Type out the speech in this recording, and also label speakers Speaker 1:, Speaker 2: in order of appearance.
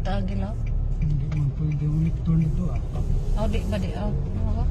Speaker 1: Ta gilaw.
Speaker 2: Hindi man pwede unik turn dito ah.
Speaker 1: Oh, di ba di? Oh, ano ba?